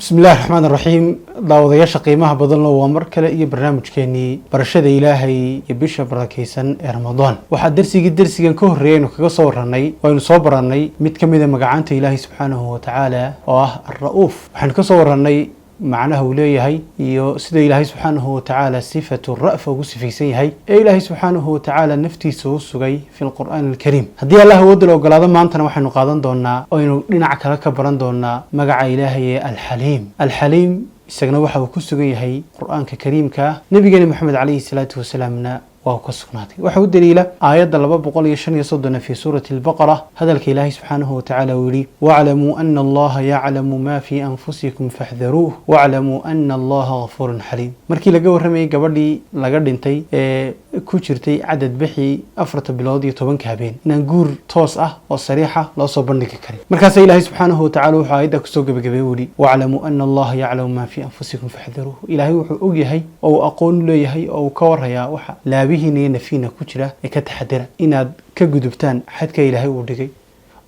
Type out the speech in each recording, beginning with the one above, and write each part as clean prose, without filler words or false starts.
Bismi illahi raxmaan raxiim. Daawadayaasha qiimaha badanlo, waa mar kale iyo barnaamijkeenii barashada Ilaahay iyo bisha barakeysan ee Ramadaan. Waxaa dersigii dersigan ka horreeyay aynu kaga soo warranay, waynu soo barannay mid ka mida magacaanta Ilaahay subxaanahu watacaala oo ah Alra'uuf. Waxaynu ka soo warrannay macnaha uu leeyahay iyo sida Ilaahay subxaanahu watacaala sifatu ra'fa ugu sifaysan yahay ee Ilaahay subxaanahu watacaala naftiisa u sugay fi lqur'aani alkariim. Haddii Allah awoodda la ogolaado, maantana waxaynu qaadan doonaa, aynu dhinac kale ka baran doonaa magaca Ilaahay ee Alxaliim. Alxaliim isagana waxa uu ku sugan yahay Qur-aanka Kariimka, nabigeena Moxamed calayhi salaatu wasalaamna waa uu ka sugnaaday. Waxa u daliila aayadda 235 fi suurati Albaqara, hadalka Ilaahay subxaanahu watacaala uu yihi: "Waclamuu ana Allaha yaclamu ma fii anfusikum faxdaruuh, waclamuu ana Allaha gafuurun xaliim." Markii laga warramayay gabadhii laga dhintay ee ku jirtay cadad bixii 4ta bilood iyo 10ka habeen, inaan guur toos ah oo sariixa loo soo bandhigi karin, markaasa Ilaahay subxaanahu watacala wuxuu aayadda kusoo gebagabay uu yihi: "Waclamuu ana Allaha yaclamu maa fii anfusikum faxdaruuh." Ilaahay wuxuu og yahay oo uu aqoon u leeyahay oo uu ka warrayaa waxa laabihiina iyo nafiina ku jira ee ka taxadira inaad ka gudubtaan xadka Ilaahay uu dhigay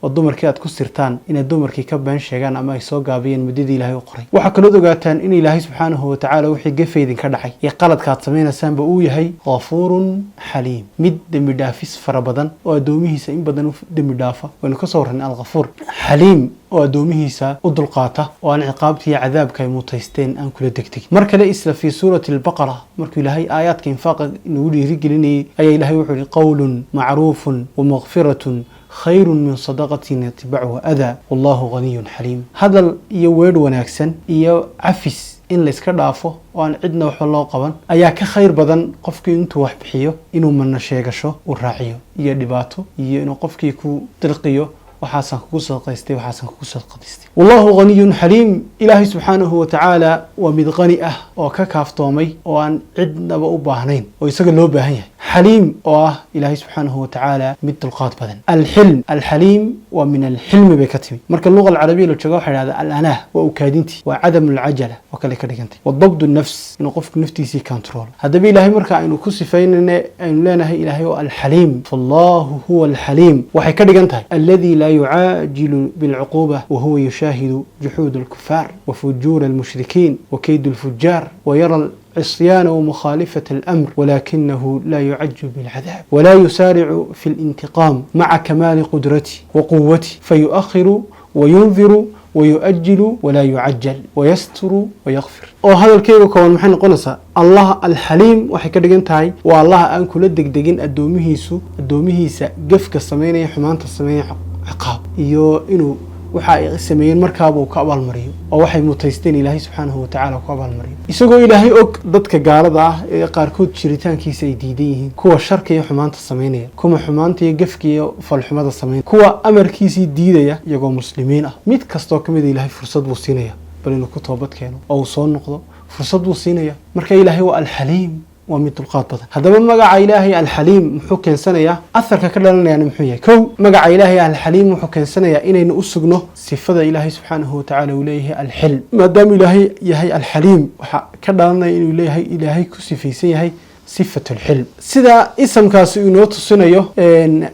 oo dumarkii aad ku sirtaan inay dumarkii ka been sheegaan ama ay soo gaabiyeen muddadii Ilaahay u qoray. Waxaa kalood ogaataan in Ilaahay subxaanahu watacaala wixii gefa idinka dhacay iyo qaladka aad samaynasaanba uu yahay ghafuurun xaliim, mid dembi dhaafis fara badan oo addoomihiisa in badan u dembi dhaafa. Waynu kasoo warranay Alghafuur Xaliim oo addoomihiisa u dulqaata oo aan ciqaabta iyo cadaabka ay mutaysteen aan kula degdegin. Mar kale, isla fii suurati Albaqara, markuu Ilaahay aayaadka infaaqa inagu dhiirigelinayay, ayaa Ilahay wuxuu yihi: "Qowlun macruufun wamaqfiratun khayrun min sadaqatin yatbacuha adaa, wallahu ghaniyun xaliim." Hadal iyo weedh wanaagsan iyo cafis in layska dhaafo oo aan cidna waxba loo qaban ayaa ka khayr badan qofkii intuu wax bixiyo inuu mana sheegasho uu raaciyo iyo dhibaato iyo inuu qofkii ku dirqiyo: "Waxaasaan kugu sadaqaystay, waxaasaan kugu sadaqadaystay." Wallahu ghaniyun xaliim. Ilaahay subxaanahu watacaala waa mid qani ah oo ka kaaftoomay oo aan cidnaba u baahnayn oo isaga loo baahan yahay, xaliim oo ah Ilaahay subxaanahu watacaala mid dulqaad badan. Alxilm, alxaliim waa min alxilmi bay ka timi. Marka luga alcarabiya la jooga, waxaa idhahda alanaah, waa ukaadintii, waa cadamu alcajala oo kale ka dhigantay, wa dabdu nafs, inuu qofku naftiisii control. Haddaba Ilaahay marka aynu ku sifaynayne, aynu leenahay Ilaahay waa Alxaliim, faallahu huwa Alxaliim, waxay ka dhigan tahay alladii laa yucaajilu bilcuquuba wahuwa yushaahidu juxuud alkufaar wa fujuura almushrikiin wa kayd alfujaar wa yara العصيان ومخالفة الأمر، ولكنه لا يعجل بالعذاب ولا يسارع في الانتقام مع كمال قدرته وقوته، فيؤخر وينذر ويؤجل ولا يعجل ويستر ويغفر. Oo hadalkayga kooban maxay noqonaysaa? Allah Alxaliim waxay ka dhigan tahay waa Allah aan kula degdegin addoomihiisu, addoomihiisa gefka sameynaya, xumaanta sameynaya, ciqaab iyo inuu waxa ay sameeyeen markaaba uu ka abaalmariyo oo waxay mutaysteen Ilaahay subxaanahu watacaala ku abaalmariyo, isagoo Ilaahay og dadka gaalada ah ee qaarkood jiritaankiisa ay diidan yihiin, kuwa sharka iyo xumaanta sameynaya, kuwa xumaanta iyo gefka iyo falxumada sameynaya, kuwa amarkiisii diidaya iyagoo muslimiin ah. Mid kastoo ka mida Ilaahay fursad buu siinaya bal inuu ku toobad keeno oo uu soo noqdo, fursad buu siinaya. Marka Ilaahay waa Alxaliim, waa mid dulqaad badan. Haddaba magaca Ilaahay Alxaliim muxuu keensanayaa? Atharka ka dhalanayaana muxuu yahay? Kow, magaca Ilaahay Alxaliim wuxuu keensanayaa inaynu u sugno sifada Ilaahay subxaanahu watacaala uu leeyahay, alxilm. Maadaama Ilaahay yahay Alxaliim, waxaa ka dhalanaya inuu leeyahay, Ilaahay ku sifaysan yahay sifat alxilm. Sida isamkaasi uu inoo tusinayo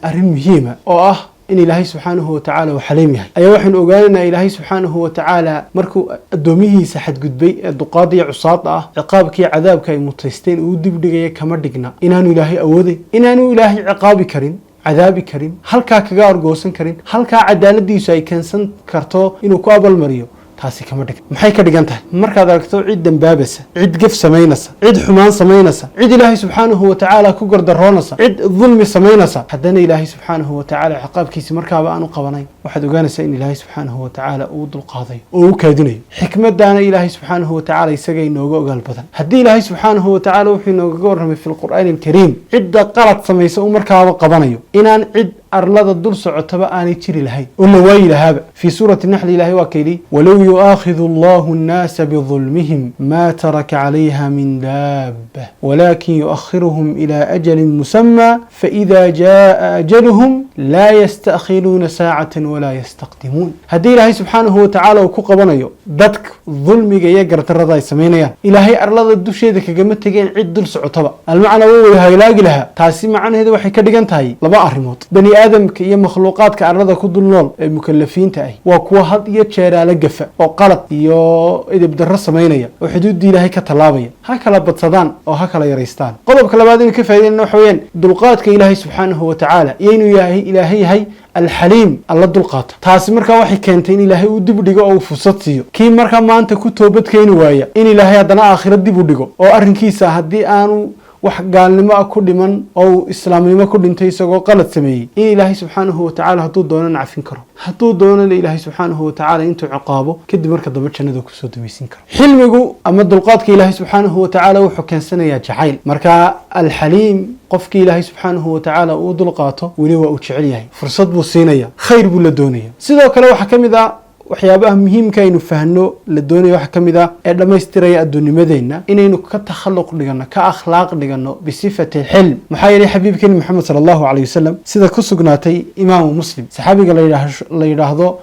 arrin muhiima oo ah in Ilaahay subxaanahu watacaala uu xaliim yahay, ayaa waxaynu ogaanaynaa Ilaahay subxaanahu watacaala markuu addoomihiisa xadgudbay ee duqaada iyo cusaada ah ciqaabkiiyo cadaabka ay mutaysteen uu dibdhigaya, kama dhigna inaanu Ilaahay awoodeyn, inaanu Ilaahay ciqaabi karin, cadaabi karin, halkaa kaga argoosan karin, halkaa cadaaladiisu ay keensan karto inuu ku abaalmariyo. Taasi kama dhigan. Maxay ka dhigan tahay? Markaad aragto cid dambaabaysa, cid gef samaynaysa, cid xumaan samaynaysa, cid Ilaahay subxaanahu watacaala ku gardaroonaysa, cid dulmi samaynaysa, haddana Ilaahay subxaanahu watacaala ciqaabkiisi markaaba aan u qabanayn, waxaad ogaanaysaa in Ilaahay subxaanahu watacaala uu dulqaadayo oo u kaadinayo. Xikmadaana Ilaahay subxaanahu watacaala isaga inooga ogaal badan. Haddii Ilaahay subxaanahu watacaala wuxuu inoogaga warramay fi lqur'aani alkariim cidda qalad samaysa uu markaaba qabanayo, inaan cid arlada dul socotaba aanay jiri lahayn oo la waayi lahaaba. Fii suurati Naxli Ilahay waa ka yidhi: "Walow yu'aakhidu Allahu annaasa bidulmihim ma taraka calayha min daaba, walakin yu'akhiruhum ila ajalin musamma, faida jaءa ajaluhum laa yasta'khiruuna saacatan walaa yastaqdimuun." Haddii Ilaahay subxaanahu watacaala uu ku qabanayo dadka dulmiga iyo gardarada ay samaynayaan, Ilaahay arlada dusheeda kagama tegeen cid dul socotaba, almacnaa way wada halaagi lahaa. Taasi macnaheedu waxay ka dhigan tahay laba arrimood. Bani Aadamka iyo makhluuqaadka arlada ku dul nool ee mukalafiinta ahi waa kuwa had iyo jeeraala gafa oo qalad iyo edeb darro samaynaya oo xuduuddii Ilaahay ka tallaabaya. Ha kala badsadaan oo ha kala yaraystaan. Qodobka labaad inuu ka faa'idaynana waxa weeyaan dulqaadka Ilaahay subxaanahu wa tacaala iyo inuu yahay Ilaahay yahay Alxaliim, Alla dulqaata. Taasi markaa waxay keentay in Ilaahay uu dib dhigo oo uu fursad siiyo kii markaa maanta ku toobad keeni waaya, in Ilaahay haddana aakhiro dib u dhigo oo arrinkiisa haddii aanu wax gaalnimo ah ku dhiman oo uu islaamnimo ku dhintay isagoo qalad sameeyey, in Ilaahay subxaanahu watacaala hadduu doonana cafin karo, hadduu doonana Ilaahay subxaanahu watacaala intuu ciqaabo kadib marka dambe jannada kusoo damaysin karo. Xilmigu ama dulqaadka Ilaahay subxaanahu watacaala wuxuu keensanayaa jacayl. Marka Alxaliim qofkii Ilaahay subxaanahu watacaala uu dulqaato weli waa uu jecel yahay, fursad buu siinaya, khayr buu la doonaya. Sidoo kale waxaa ka mid ah waxyaabaha muhiimka aynu fahno la doonaya, waxaa ka mid ah ee dhammaystiraya addoonnimadeenna, inaynu ka takhaluq dhigano, ka akhlaaq dhigano bisifati xilm. Maxaa yeelay xabiibkeeni Maxamed sala Allahu calayh wasalam, sida ku sugnaatay Imaamu Muslim, saxaabiga la yidhaahdo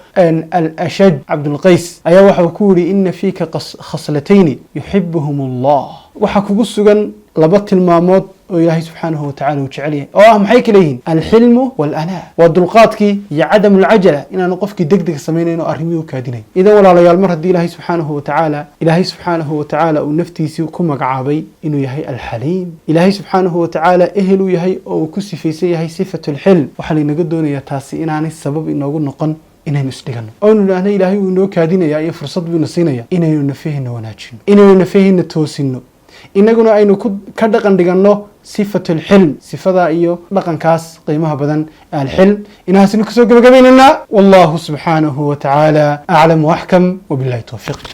Al Ashaj Cabdulqays ayaa waxa uu ku yidhi: "Ina fiika khaslatayni yuxibuhum Allah." Waxaa kugu sugan laba tilmaamood oo Ilaahay subxaanahu watacala uu jecel yahay, oo ah maxay kala yihiin? Alxilmu walanaa, waa dulqaadkii iyo cadamu alcajala, inaanu qofkii deg deg samaynayn oo arrimihii u kaadinayn. Idan walaalayaal, mar haddii Ilaahay subxaanahu watacaala uu naftiisii ku magacaabay inuu yahay Alxaliim, Ilaahay subxaanahu watacaala ehel uu yahay oo uu ku sifaysan yahay sifatu lxilm, waxaa laynaga doonayaa taasi inaanay sabab inoogu noqon inaynu isdhigano oonu idhaahno Ilaahay wuu inoo kaadinayaa iyo fursad buu ina siinaya. Inaynu nafaheenna wanaajino, inaynu nafaheenna toosino, inaguna aynu ku ka dhaqan dhiganno sifatulxilm, sifadaa iyo dhaqankaas qiimaha badan alxilm. Inahaasinu kusoo gabagabaynaynaa. Wallahu subxaanahu wa tacaala aclam waxkam, wabillahi towfiiq.